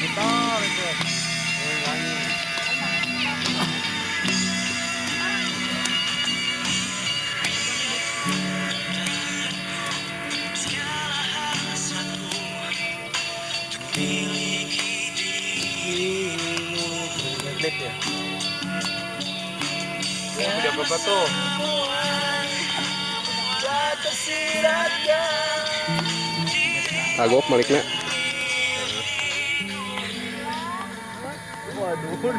Gitar itu. Nyanyi. Klip ya. Udah berapa tuh? Kagok maliknya. Waduh.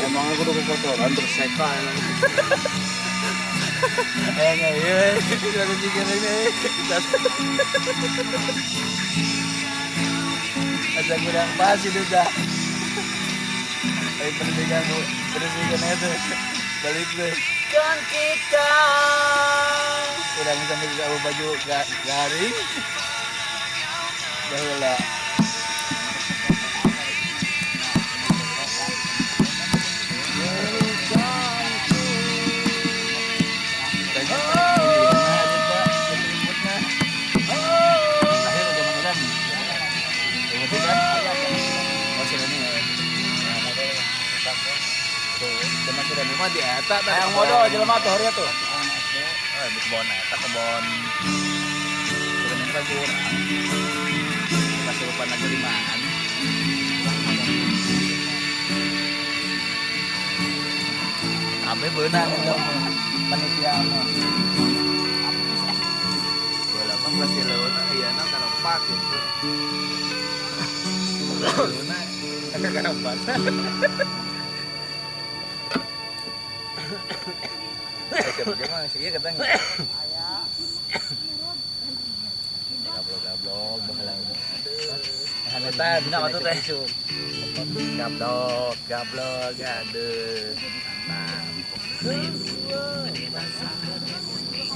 Emang aku udah kekotoran berseka emang. Ada kurang pas itu dah. Ayo pendidikan bu, bersihkan itu, balik deh. Kan kita kurang sampai tidak baju garing. Baheula. Yang modal jelema tuh hari tuh. Oh, di kebon eta kebon. Kebon eta urang. Kasurupan aja limaan. Abe beunang eta panitia mah. Bola mah kelas tilu iyana karompak gitu. Tiluna karompak. Siapa sih iya katanya. Gablok-gablok baheula. Hanetan dina atuh teh. Gablok, gablok aduh.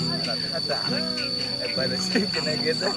Mantap. Eta sih kena gitu.